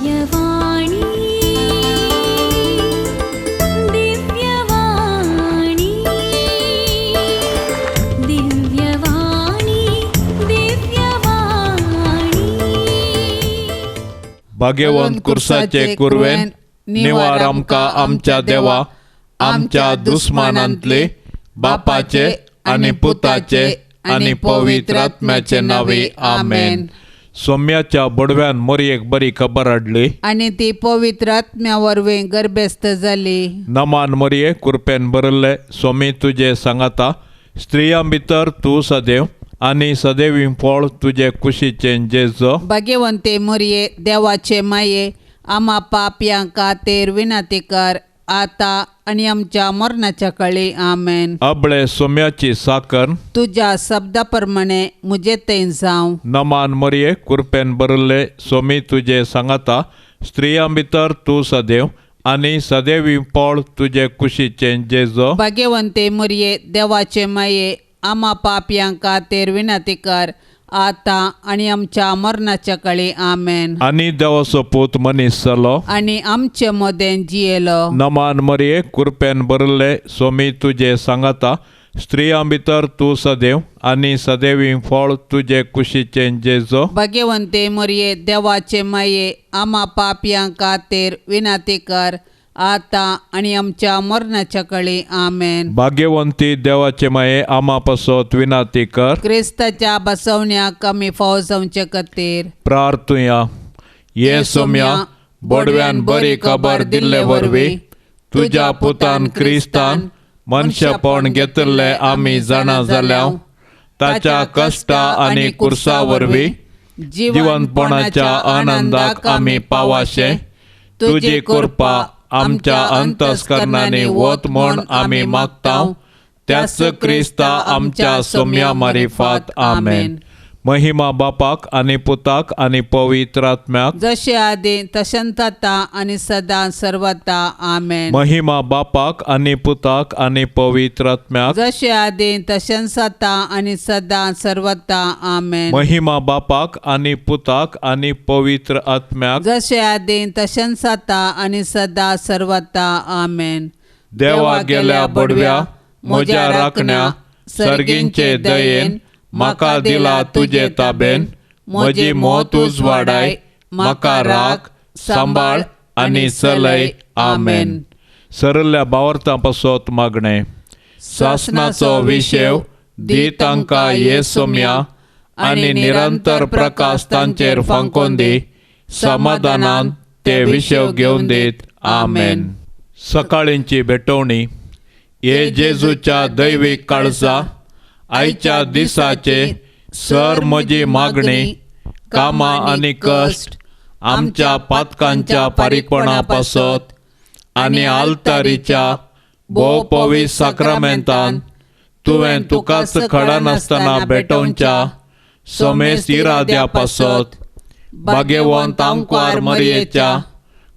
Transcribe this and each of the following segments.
दिव्यवाणी दिव्यवाणी दिव्यवाणी दिव्यवाणी. भाग्यवंत कुर्साचे कुरवेन निवार आमकां आमच्या देवा आमच्या दुस्मानांतले बापाचे आनी पुताचे आनी पवित्र आत्म्याचे नावे आमेन. सोम्याच्या बडव्यान मोरयेक बरी खबर हाडली आनी ती पवित्र आत्म्या वरवीं गर्भस्थ जाली. नमान मोरये, कुरपेन भरिल्ले, सोमी तुजे सांगाता, स्त्रियां भितर तूं सदैव आनी सदैवी फळ तुजे कुशीचें जेजो. भाग्यवंते मोरये, देवाचे माये, आमा पापयां खातीर विनंती कर आतां आनी आमच्या मरणाच्या काळी. आमेन. अबळे सोम्याची साकर तुज्या शब्दा प्रमाणे म्हजे थंय जावं. नमान मोरये, कुरपेन भरिल्ले, सोमी तुजे सांगाता, स्त्रियां भितर तूं सदैव आनी सदैवी फळ तुजे कुशीचें जेजो. भाग्यवंते मोरये, देवाचे माये, आमा पापयां खातीर विनंती कर आतां आनी आमच्या मरणाच्या काळी. आमेन. आनी देवाचो पूत मनीस जालो आनी आमचे मदें जियेलो. नमान मरये, कुरपेन भरिल्ले, सोमी तुजे सांगाता, स्त्रियां भितर तूं सदैव आनी सदैवी फळ तुजे कुशीचें जेजो. भाग्यवंते मोरये, देवाचे माये, आमा पापयां खातीर विनंती कर आतां आनी आमच्या मरणाच्या काळी. आमेन. भाग्यवंती देवाचे माये, आमा पासत विनंती कर. क्रिस्ताच्या बसवण्याक आमी फावो जावचे खातीर प्रार्थुया. ये सोम्या, बोडव्यान बरी खबर दिल्ले वरवीं तुज्या पुतान क्रिस्तान मनशेपण घेतिल्लें आमी जाणा जाल्या, ताच्या कश्टा आनी कुर्सा वरवीं जिवनपणाच्या आनंदाक आमी पावाशे तुजी कृपा आमच्या अंतस्करणांनी वत म्हूण आमी मागता, त्याच क्रिस्ता आमच्या सोम्या मारिफात. आमेन. महिमा बापाक आनी पुताक आनी पवित्र आत्म्याक, जशे आदी तशेंच आतां आनी सदां सर्वता. आमेन. महिमा बापाक आनी पुताक आनी पवित्र आत्म्याक, जशे आदी तशेंच आतां आनी सदां सर्वता. आमेन. महिमा बापाक आनी पुताक आनी पवित्र आत्म्याक, जशे आदी तशेंच आतां आनी सदां सर्वता. आमेन. देवा गेल्या बडव्या म्हज्या राखण्या सर्गींचे दयेन म्हाका दिला तुजे ताबेन, म्हजी मोत उजवाडाय, म्हाका राख सांबाळ आनी चलय. आमेन. सरल्या बावर्तां पासत मागणें. सासनाचो विशेव दी तांकां ये सोम्या आनी निरंतर प्रकाश तांचेर फांकोन दी, समाधानान ते विशेव घेवन दीत. आमेन. सकाळींची भेटवणी. ये जेजूच्या दैवीक काळजा, आयच्या दिसाचे सर म्हजी मागणी, कामां आनी कश्ट आमच्या पातकांच्या फारीकपणा पासत आनी आल्तारीच्या भोव पवित्र साक्रामेंतान तुवें तुकाच खडनासतना भेटोवच्या समेस्त इराद्या पासत भाग्यवंत आंकवार मरयेच्या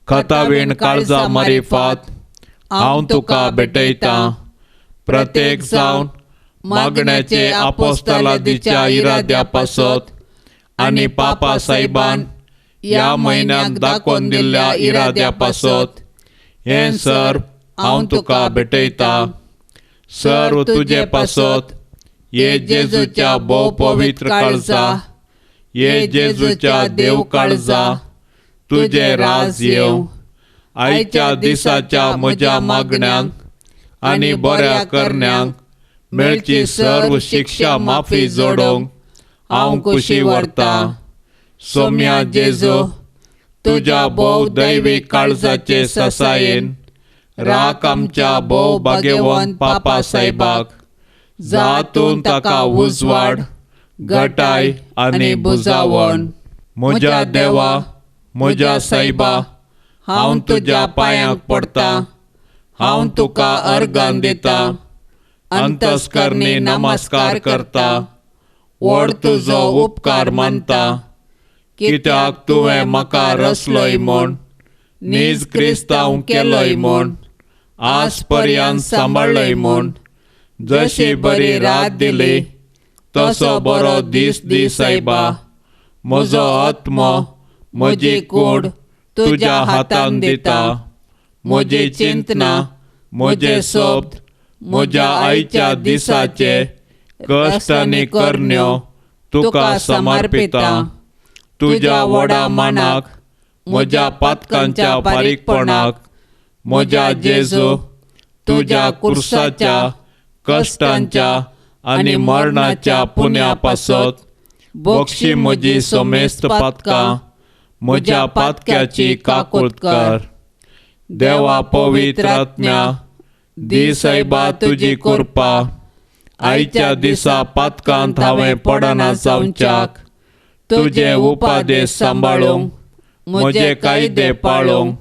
खतावीण काळजा मारिफात हांव तुका भेटयतां. प्रत्येक जावन मागण्याचे आपोस्तलादीच्या इराद्या पासत आनी पापा साहेबान ह्या म्हयन्याक दाखोवन दिल्ल्या इराद्या पासत हें सर हांव तुका भेटयतां. सर तुजे पासत ये जेजूच्या भोव पवित्र काळजा, ये जेजूच्या देव काळजा, तुजें राज येवं. आयच्या दिसाच्या म्हज्या मागण्यांक आनी बऱ्या करण्यांक मेळची सर्व शिक्षा माफी जोडोवंक हांव खुशी व्हरतां. सोम्या जेजू, तुज्या भोव दैवीक काळजाचे ससायेन राख आमच्या भोव भाग्यवंत पापा साहेबाक, जातून ताका उजवाड, गटाय आनी बुजावण. म्हज्या देवा, म्हज्या सायबा, हांव तुज्या पांयांक पडटा, हांव तुका अर्गान दिता, अंतस्करणी नमस्कार करता, व्हड तुजो उपकार मानता, कित्याक तुवें म्हाका रचलोय म्हूण, नीज क्रिस्तांव केलोय म्हूण, आज पर्यंत सांबाळ्ळय म्हूण, जशी बरी रात दिली तसो बरो दीस दी सायबा. म्हजो आत्मो, म्हजी कूड तुज्या हातान दिता. म्हजी चिंतना, म्हजे शब्द, म्हज्या आयच्या दिसाचे कश्ट आनी करण्यो तुका समर्पिता. तुज्या व्हडा मानाक, म्हज्या पातकांच्या फारीकपणाक, म्हज्या जेजू तुज्या कुर्साच्या कश्टांच्या आनी मरणाच्या पुण्या पासत बक्षी म्हजी समेस्त पातकां, म्हज्या पातक्याची काकूत कर. देवा पवित्र आत्म्या, दी सायबा तुजी कृपा आयच्या दिसा पातकांत हांवें पडना जावच्याक, तुजे उपादेश सांबाळूंक, म्हजे कायदे पाळूंक,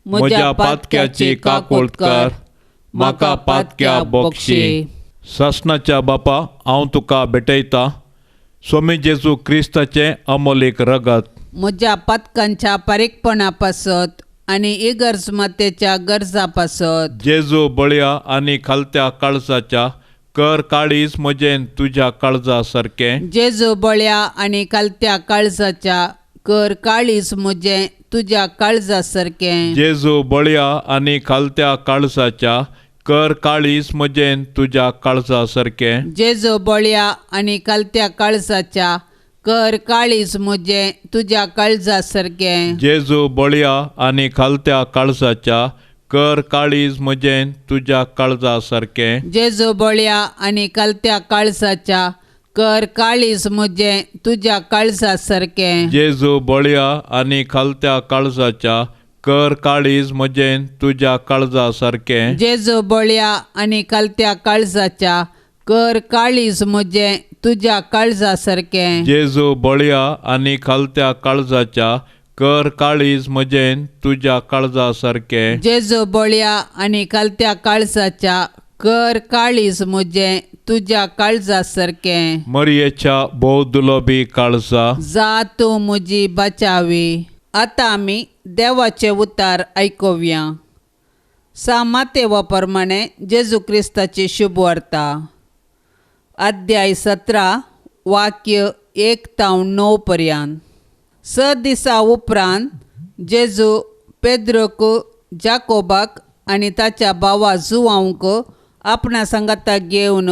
म्हज्या पातक्याची काकूत कर, म्हाका पातक्या बक्षी. सासणाच्या बापा, हांव तुका भेटयता स्वामी जेजू क्रिस्ताचें अमोलीक रगत, म्हज्या पातकांच्या पारीकपणा पासत आनी इगर्ज मातेच्या गरजा पासत. जेजू बळया आनी खालत्या काळजाच्या, कर काळीज म्हजें तुज्या काळजा सारकें. जेजू बळया आनी खालत्या काळजाच्या, कर काळीज म्हजें तुज्या काळजा सारकें. जेजू बळया आनी खालत्या काळजाच्या, कर काळीज म्हजें तुज्या काळजा सारकें. जेजू बळया आनी खालत्या काळजाच्या, कर काळीज म्हजें तुज्या काळजा सारकें. जेजू बळया आनी खालत्या काळजाच्या, कर काळीज म्हजें तुज्या काळजा सारकें. जेजू बळया आनी खालत्या काळजाच्या, कर काळीज म्हजें तुज्या काळजा सारकें. जेजू बळया आनी खालत्या काळजाच्या, कर काळीज म्हजें तुज्या काळजा सारकें. जेजू बळया आनी खालत्या काळजाच्या, कर काळीज म्हजें तुज्या काळजा सारकें. जेजू बळया आनी खालत्या काळजाच्या, कर काळीज म्हजें तुज्या काळजा सारकें. जेजू बळया आनी खालत्या काळजाच्या, कर काळीज म्हजें तुज्या काळजा सारकें. मरयेच्या भोव दुलोबी काळजा, जा तूं म्हजी बचावी. आतां आमी देवाचे उतार आयकुया. सा मातेवा प्रमाणे जेजू क्रिस्ताची शुभवार्ता, अध्याय 17 वाक्य 1 ते 9 पर्यंत. 6 दिसा उपरांत जेजू पेद्रोक, जाकोबाक आनी ताच्या भावा जुवांक आपणा सांगाता घेवन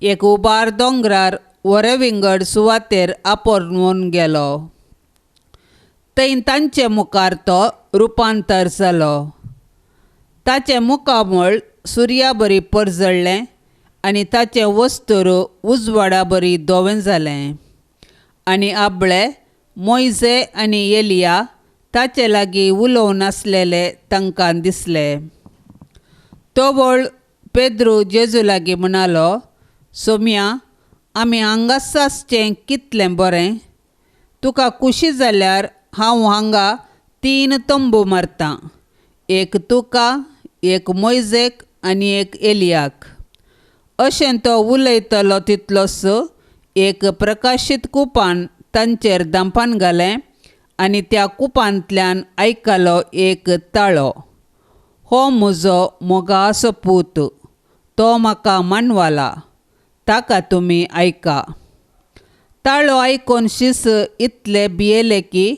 एक उबार दोंगरार वरविंगड सुवातेर आपोवन गेलो. थंय तांचे मुखार तो रुपांतर जालो. ताचें मुखामळ सुर्या बरी परजळ्ळें आनी ताचें वस्तूर उजवाडा बरी धवें जालें. आनी आबळे मोयजे आनी एलिया ताचे लागीं उलोवन आसलेले तांकां दिसले. तोवळ पेद्रू जेजू लागीं म्हणालो, सोम्या, आमी हांगाच आसचें कितलें बरें. तुका खुशी जाल्यार हांव हांगा 3 तंबू मारतां, एक तुका, एक मोयजेक आनी एक एलियाक. अशें तो उलयतलो तितलोच एक प्रकाशीत कुपान तांचेर दांपान घालें आनी त्या कुपांतल्यान आयकलो एक ताळो, हो म्हजो मोगाचो पूत, तो म्हाका मानवला, ताका तुमी आयका. ताळो आयकून शीस इतले भियेले की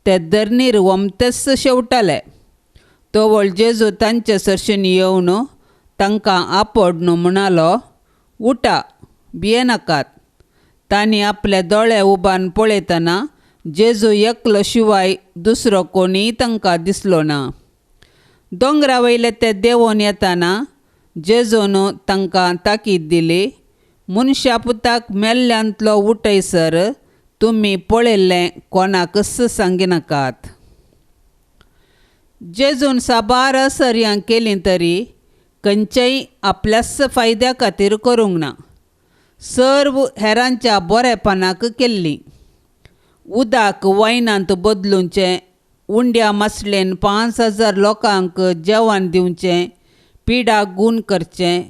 ते धरणीर वमतेच शेवटाले. तोवळ जेजू तांचे सरशीन येवन तांकां आपोडणू म्हणालो, उठा, भियेनाकात. तांणी आपले दोळे उबान पळयतना जेजू एकलो शिवाय दुसरो कोणीय तांकां दिसलो ना. दोंगरा वयले ते देंवोन येतना जेजून तांकां ताकीद दिली, मनशा पुताक मेल्ल्यांतलो उठयसर तुमी पळयल्लें कोणाकच सांगिनाकात. जेजून साबार असर्यां केलीं तरी खंयचेय आपल्याच फायद्या खातीर करूंक ना, सर्व हेरांच्या बरेपणाक केल्लीं. उदक वायनांत बदलुचें, उंड्या मासळेन 5000 लोकांक जेवण दिवचें, पिडा गूण करचें,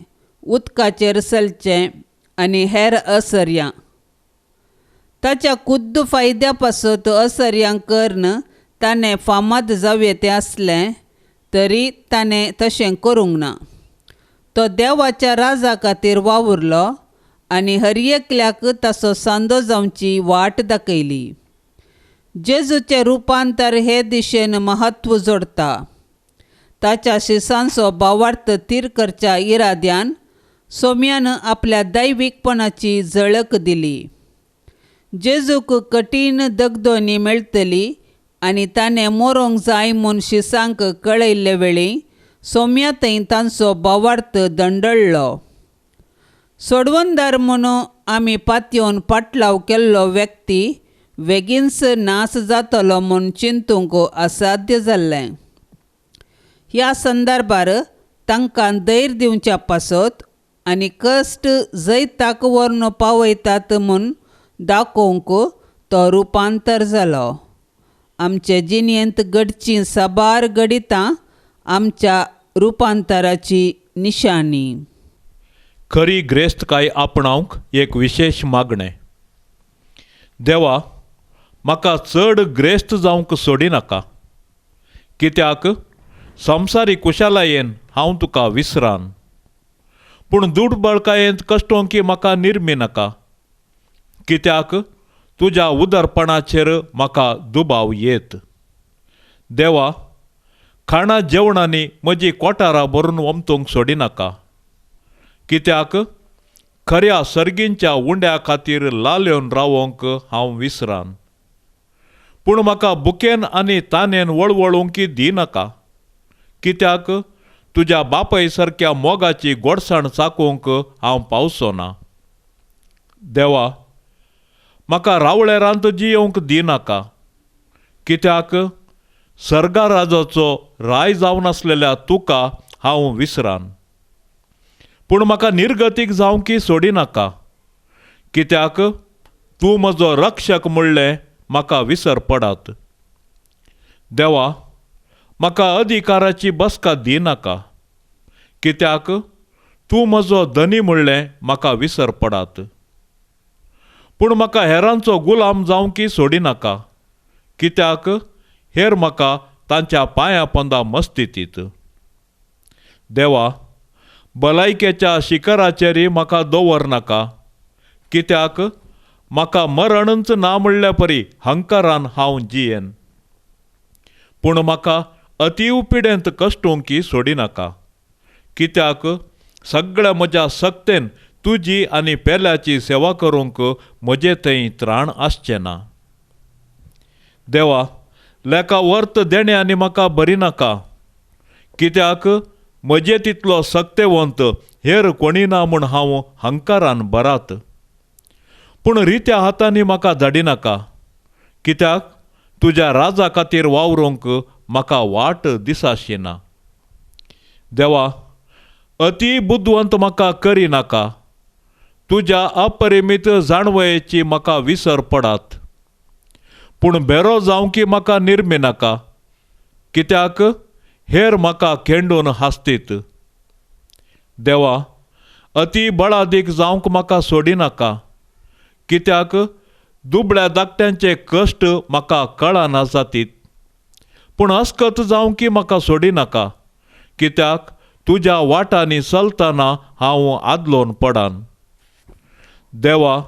उदकाचेर चलचें आनी हेर असर्यां. ताच्या खुद्द फायद्या पासत असर्यां करून ताणें फामाद जावये तें आसलें तरी ताणें तशें करूंक ना. तो देवाच्या राजा खातीर वावुरलो आनी हर एकल्याक ताचो सांदो जावची वाट दाखयली. जेजूचें रुपांतर हे दिशेन म्हत्व जोडटा. ताच्या शिसांचो भावार्थ थीर करच्या इराद्यान सोम्यान आपल्या दैवीकपणाची झळक दिली. जेजूक कठीण दगदोनी मेळटली आनी ताणें मरोंक जाय म्हूण शिसांक कळयल्ले वेळी सोम्या थंय तांचो भावार्थ दंडळ्ळो. सोडवणदार म्हणून आमी पातयेवन पाटलाव केल्लो व्यक्ती वेगींच नाश जातलो म्हूण चिंतूंक असाध्य जाल्लें. ह्या संदर्भार तांकां धैर्य दिवच्या पासत आनी कश्ट जैताक व्हरून पावयतात म्हूण दाखोवंक तो रुपांतर जालो. आमचे जिणेंत घडचीं साबार घडितां आमच्या रुपांतराची निशाणी. खरी ग्रेस्तकाय आपणावंक एक विशेश मागणें. देवा, म्हाका चड ग्रेस्त जावंक सोडिनाका, कित्याक संवसारी कुशालायेन हांव तुका विसरान. पूण दुडबळकायेंत कश्टोंकी म्हाका निर्मी नाका, कित्याक तुज्या उदरपणाचेर म्हाका दुबाव येत. देवा, खाणा जेवणांनी म्हजी कोठारां भरून वमतूंक सोडिनाका, कित्याक खऱ्या सर्गींच्या उंड्या खातीर लालेवन रावोंक हांव विसरान. पूण म्हाका बुकेन आनी तानेन वळवळूंक दिनाका, कित्याक तुज्या बापाय सारक्या मोगाची गोडसाण चाकूंक हांव पावचो ना. देवा, म्हाका रावळेरांत जियोवंक दिनाका, कित्याक सर्गा राजाचो राय जावन आसलेल्या तुका हांव विसरान. पूण म्हाका निर्गतीक जावंकी सोडिनाका, कित्याक तूं म्हजो रक्षक म्हणलें म्हाका विसर पडात. देवा, म्हाका अधिकाराची बसका दिनाका, कित्याक तूं म्हजो धनी म्हणलें म्हाका विसर पडात. पूण म्हाका हेरांचो गुलाम जावंकी सोडिनाका, कित्याक हेर म्हाका तांच्या पांया पोंदा मस्तीतीत. देवा, भलायकेच्या शिखराचेरय म्हाका दवर नाका, कित्याक म्हाका मरणच ना म्हणल्या परी हंकारान हांव जियेन. पूण म्हाका अतीव पिडेंत कश्टोंकी सोडिनाका, कित्याक सगळ्या म्हज्या सक्तेन तुजी आनी पेल्याची सेवा करूंक म्हजे थंय त्राण आसचें ना. देवा, लेखा वर्त देणें आनी म्हाका बरी नाका, कित्याक म्हजे तितलो सक्तेवंत हेर कोणी ना म्हूण हांव हंकारान बरात. पूण रित्या हातांनी म्हाका धाडिनाका, कित्याक तुज्या राजा खातीर वावरूंक म्हाका वाट दिसाशी ना. देवा, अती बुदवंत म्हाका करिनाका, तुज्या अपरिमीत जाणवयेची म्हाका विसर पडात. पूण भेरो जावंकी म्हाका निर्मिनाका, कित्याक हेर म्हाका खेंडून हासतीत. देवा, अती बळादीक जावंक म्हाका सोडिनाका, कित्याक दुबळ्या धाकट्यांचे कश्ट म्हाका कळना जातीत. पूण अस्कत जावंकी म्हाका सोडिनाका, कित्याक तुज्या वाटांनी चलतना हांव आदलोन पडान. देवा,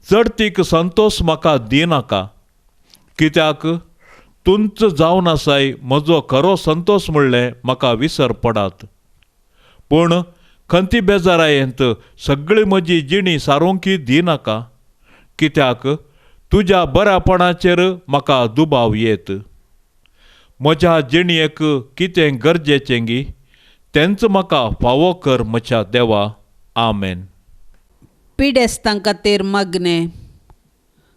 चडतीक संतोश म्हाका दिनाका, कित्याक तुंच जावन आसाय म्हजो खरो संतोश म्हणलें म्हाका विसर पडात. पूण खंती बेजारायेंत सगळी म्हजी जिणी सारोंकी दिनाका, कित्याक तुज्या बऱ्यापणाचेर म्हाका दुबाव येत. म्हज्या जिणेक कितें गरजेचें गी तेंच म्हाका फावो कर म्हज्या देवा. आमेन. पिडेस्तां खातीर मागणें.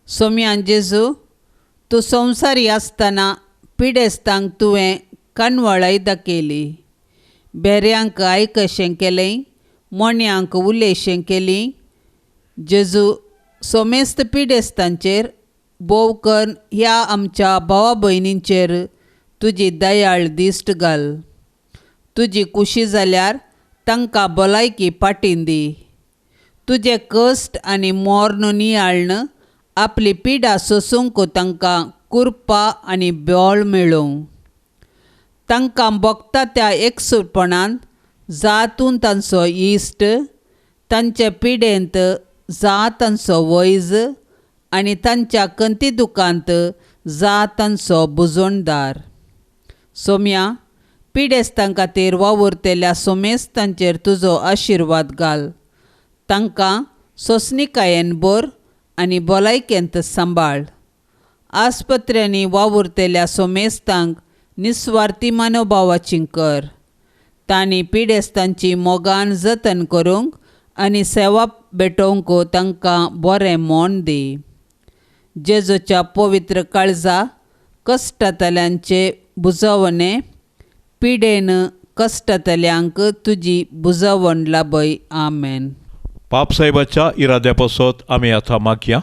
सोम्यान जेजू, तूं संवसारी आसतना पिडेस्तांक तुवें कानवळाय दाखयली, भेऱ्यांक आयकशें केलें, मोण्यांक उलयशें केली. जेजू, सोमेस्त पिडेस्तांचेर भोव करून ह्या आमच्या भावा भयणींचेर तुजी दयाळ दिश्ट घाल. तुजी कुशी जाल्यार तांकां भलायकी पाटीन दी. तुजे कश्ट आनी मोर्न नियाळ्न आपली पिडा सोसूंक तांकां कुरपा आनी बळ मेळूं. तांकां भोगता त्या एकसुरपणान जातून तांचो इश्ट, तांचे पिडेंत जा तांचो वैज आनी तांच्या कंती दुकांत जा तांचो बुजोणदार. सोम्या, पिडेस्तां खातीर वावुरतल्या सोमेस्तांचेर तुजो आशिर्वाद घाल. तांकां सोंसणिकायेन भर आनी भलायकेंत सांबाळ. आस्पत्र्यांनी वावुरतल्या सोमेस्तांक निस्वार्थी मनोभावाची कर. तांणी पिडेस्तांची मोगान जतन करूंक आनी सेवा भेटोवंक तांकां बरें मन दी. जेजूच्या पवित्र काळजा कश्टांतल्यांचे बुजवणे पिडेन कश्टांतल्यांक तुजी बुजवण लाभय. आमेन. पापसाहेबाच्या इराद्या पासत आमी आतां मागया.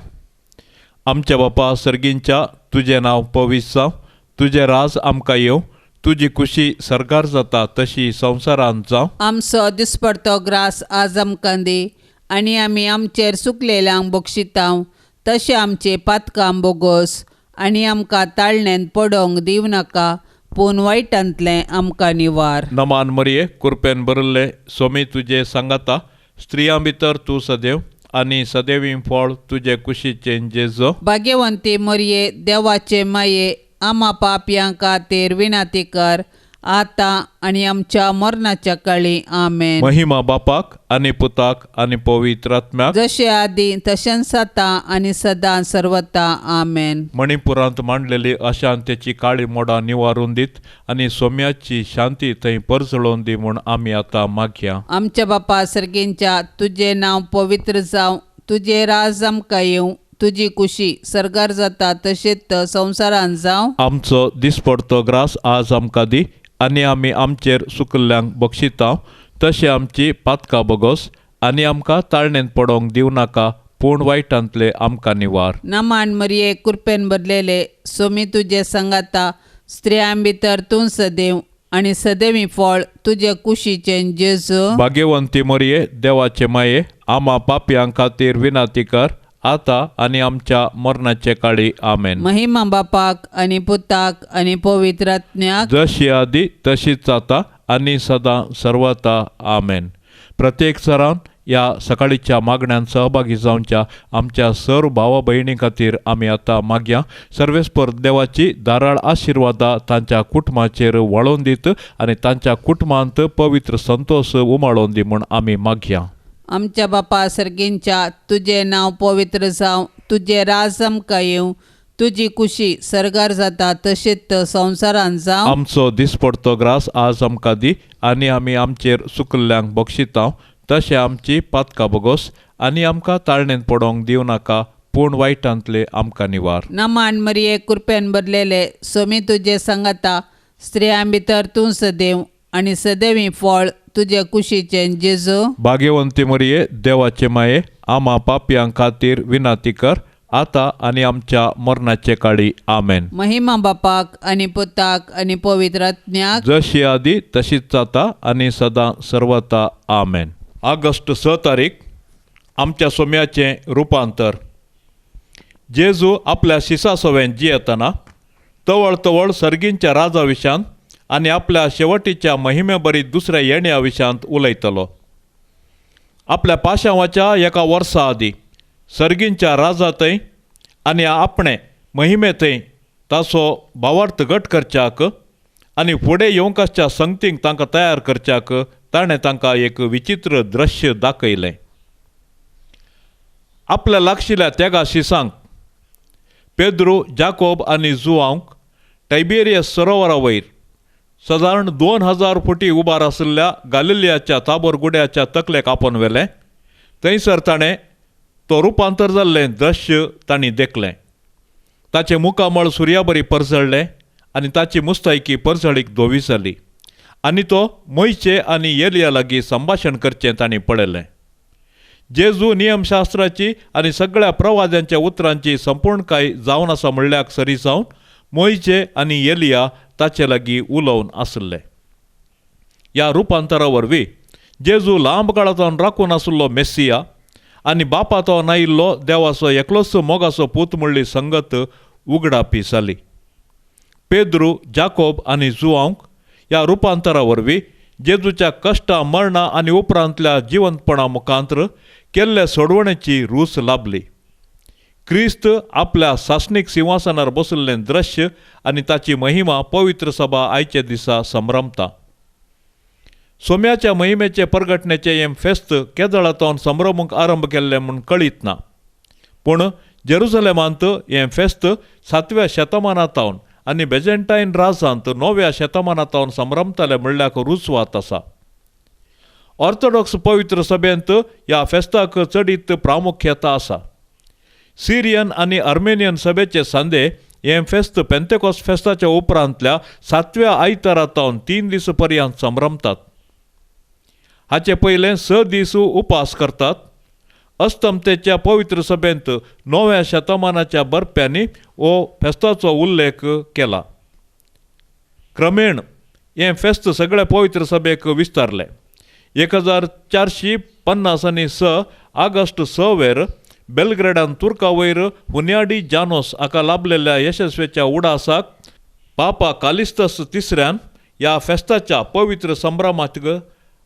आमच्या बापा सर्गींच्या, तुजें नांव पवित्र जावं, तुजें राज आमकां येवं, तुजी खुशी सरकार जाता तशी संवसारांत जावं. आमचो दिसपडतो ग्रास आज आमकां दी आनी आमी आमचेर सुकलेल्यांक बक्षितांव तशें आमचे पातकां बोगोस आनी आमकां ताळण्यांत पडोवंक दिवं नाका, पूण वायटांतलें आमकां निवार. नमान मरिये, कुरपेन भरिल्ले, सोमी तुजे सांगाता, स्त्रियां भितर तूं सदैव आनी सदैवी फळ तुजे कुशीचें जेजो. भाग्यवंती मरिये, देवाचे माये, आमा पापयां खातीर विनंती कर, आतां आनी आमच्या मरणाच्या काळी. आमेन. महिमा बापाक आनी पुताक आनी पवित्र आत्म्याक, जशें आदी तशेंच आतां आनी सदां सर्वता. आमेन. मणिपुरांत मांडलेली अशांतेची काळी मोडां निवारून दीत आनी सोम्याची शांती थंय परजळोवन दी म्हूण आमी आतां मागया. आमच्या बापा सर्गींच्या, तुजें नांव पवित्र जावं, तुजें राज आमकां येवं, तुजी कुशी सर्गार जाता तशेंच संवसारांत जावं. आमचो दिसपडतो ग्रास आज आमकां दी आनी आमी आमचेर सुकल्ल्यांक बक्षिता तशें आमची पातकां बोगोस आनी आमकां ताळणेंत पडोवंक दिवं नाका, पूण वायटांतले आमकां निवार. नमान मरिये, कुरपेन भरलेले, सोमी तुजे संगाता, स्त्रियां भितर तूं सदैव आनी सदैवी फळ तुजे कुशीचें जेजू. भाग्यवंती मरिये, देवाचे माये, आमा पापयां खातीर विनंती कर, आतां आनी आमच्या मरणाचे काळी. आमेन. महिमा बापाक आनी पुताक आनी पवित्र आत्म्याक, जशी आदी तशीच आतां आनी सदां सर्वता. आमेन. प्रत्येक सरान ह्या सकाळीच्या मागण्यान सहभागी जावच्या आमच्या सर्व भावा भयणी खातीर आमी आतां मागया. सर्वेस्पर देवाची धाराळ आशिर्वादा तांच्या कुटुंबाचेर वळोवन दीत आनी तांच्या कुटुंबांत पवित्र संतोश उमाळोवन दी म्हूण आमी मागया. आमच्या बापा सर्गींच्या, तुजें नांव पवित्र जावं, तुजें राज आमकां येवं, तुजी कुशी सर्गार जाता तशेंच संवसारांत जावं. आमचो दिसपडतो ग्रास आज आमकां दी आनी आमी आमचेर सुकल्ल्यांक बक्षिता तशें आमची पातकां बोगोस आनी आमकां ताळणेंत पडोवंक दिवं नाका, पूण वायटांतले आमकां निवार. नमान मरिये, कुरपेन भरलेले, सोमी तुजे सांगाता, स्त्रियां भितर तूं सदैव आनी सदैवी फळ तुजे कुशीचें जेजू. भाग्यवंती मरिये, देवाचे माये, आमा पापयां खातीर विनंती कर, आतां आनी आमच्या मरणाचे काळी. आमेन. महिमा बापाक आनी पुताक आनी पवित्र आत्म्याक, जशी आदी तशीच आतां आनी सदां सर्वता. आमेन. ऑगस्ट 6 तारीख, आमच्या सोम्याचें रुपांतर. जेजू आपल्या शिसा सवें जियेतना तवळ तवळ सर्गींच्या राजा विशांत आनी आपल्या शेवटीच्या महिमे बरी दुसऱ्या येण्या विशांत उलयतलो. आपल्या पाशांवाच्या एका वर्सा आदीं सर्गींच्या राजा थंय आनी आपणे महिमे थंय ताचो भावार्थ घट करच्याक आनी फुडें येवंक आसच्या संगतींक तांकां तयार करच्याक ताणें तांकां एक विचित्र दृश्य दाखयलें. आपल्या लागशिल्ल्या त्यागा शिसांक पेद्रू, जाकोब आनी जुवांक टायबेरियस सरोवरा वयर सादारण 2000 फुटी उबार आशिल्ल्या गालिलियाच्या ताबोर गुड्याच्या तकलेक आपोवन व्हेलें. थंयसर ताणें तो रुपांतर जाल्लें दृश्य तांणी देखलें. ताचें मुखामळ सुर्याबरी परजळ्ळें आनी ताची मुस्तायकी परजळीक धोवी जाली आनी तो मोयचे आनी एलिया लागीं संभाशण करचें तांणी पळयलें. जेजू नियमशास्त्राची आनी सगळ्या प्रवाद्यांच्या उतरांची संपूर्णकाय जावन आसा म्हणल्याक सरी जावन मोयचे आनी एलिया ताचे लागीं उलोवन आसले. ह्या रुपांतरा वरवीं जेजू लांब काळांत राखून आशिल्लो मेस्सिया आनी बापा तो नायिल्लो देवाचो एकलोच मोगाचो पूत म्हणली संगत उगडापी जाली. पेद्रू, जाकोब आनी जुवांक ह्या रुपांतरा वरवीं जेजूच्या कश्टां, मरणां आनी उपरांतल्या जिवंतपणा मुखांतर केल्ले सोडवणेची रूच लाभली. क्रिस्त आपल्या सासणीक सिंहासनार बशिल्लें दृश्य आनी ताची महिमा पवित्र सभा आयच्या दिसा संभ्रमता. सोम्याच्या महिमेचे परगटण्याचें हें फेस्त केदळांतून संभ्रमूंक आरंभ केल्लें म्हूण कळीत ना, पूण जेरुसलेमांत हें फेस्त 7व्या शतमानांतावन आनी बेजेंटायन राजांत 9व्या शतमानांतावन संभ्रमताले म्हणल्याक रुजवात आसा. ऑर्थोडॉक्स पवित्र सभेंत ह्या फेस्ताक चडीत प्रामुख्यता आसा. सिरियन आनी आर्मेनियन सभेचे सांदे हें फेस्त पेंतेकोस फेस्ताच्या उपरांतल्या 7व्या आयतारातावन 3 दीस पर्यंत संभ्रमतात. हाचे पयलें 6 दीस उपास करतात. अस्तमतेच्या पवित्र सभेंत 9व्या शतमानाच्या बरप्यांनी हो फेस्ताचो उल्लेख केला. क्रमेण हें फेस्त सगळ्या पवित्र सभेक विस्तारलें. 1450 आनी 6 ऑगस्ट 6 वेर बेलग्रेडान तुर्का वयर हुन्याडी जानोस हाका लाभलेल्या यशस्वेच्या उडासाक पापा कालिस्तस तिसऱ्यान ह्या फेस्ताच्या पवित्र संभ्रमाक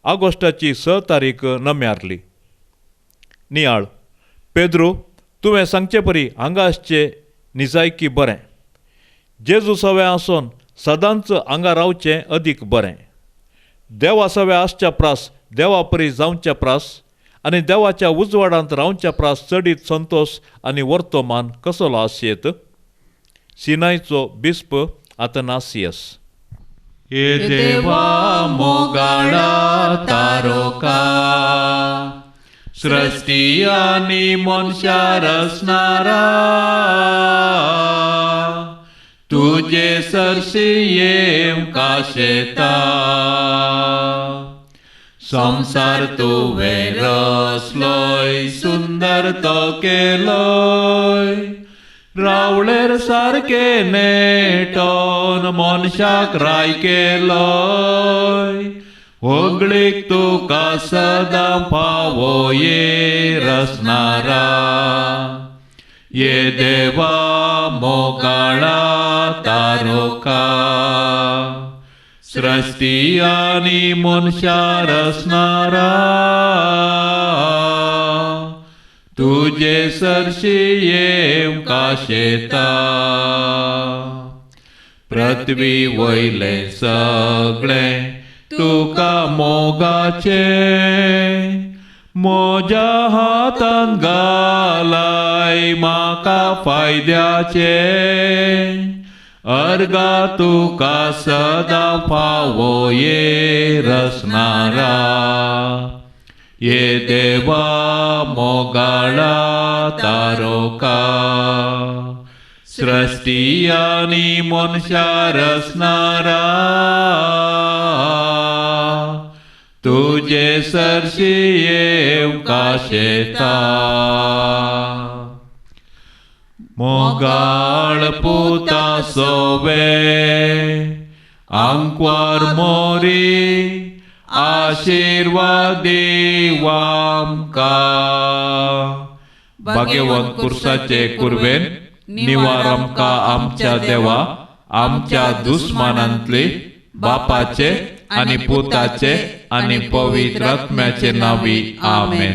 ऑगस्टाची 6 तारीख नम्यारली. नियाळ. पेद्रू, तुवें सांगचे परी हांगा आसचें निजायकी बरें. जेजू सवें आसून सदांच हांगा रावचें अदीक बरें. देवा सवें आसच्या प्रास देवा परी जावच्या प्रास आनी देवाच्या उजवाडांत रावच्या प्रास चडीत संतोश आनी वर्तमान कसलो आसयेत. सिनायचो बिस्प आतनासियस. हे देवा मोगाळा तारोका, सृष्टी आनी मनशा रचणारा, तुजे सरशी येवंक शेता. संवसार तुवें रचलोय, सुंदर तो केलोय, रावळेर सारकें नेटोन मनशाक राय केलोय. होगळीक तुका सदां फावो ये रचणारा, ये देवा मोगाळा तारोका, सृष्टी आनी मनशा रचणारा, तुजे सरशी येवंक शेता. पृथ्वी वयलें सगळें तुका मोगाचें, म्हज्या हातान घालाय म्हाका फायद्याचें. अर्गा तुका सदां फावो ये रचणारा, ये देवा मोगाळा तारोका, सृष्टी आनी मनशा रचणारा, तुजे सरशी येवंक शेता. मोगाळ पुता सोवे आंकवार मोरी, आशिर्वाद आमकां. भाग्यवंत कुर्साचे कुर्वेन निवार आमकां आमच्या देवा, आमच्या दुस्मानांतली बापाचे आनी पुताचे आनी पवित्र आत्म्याचे नांवी. आमेन.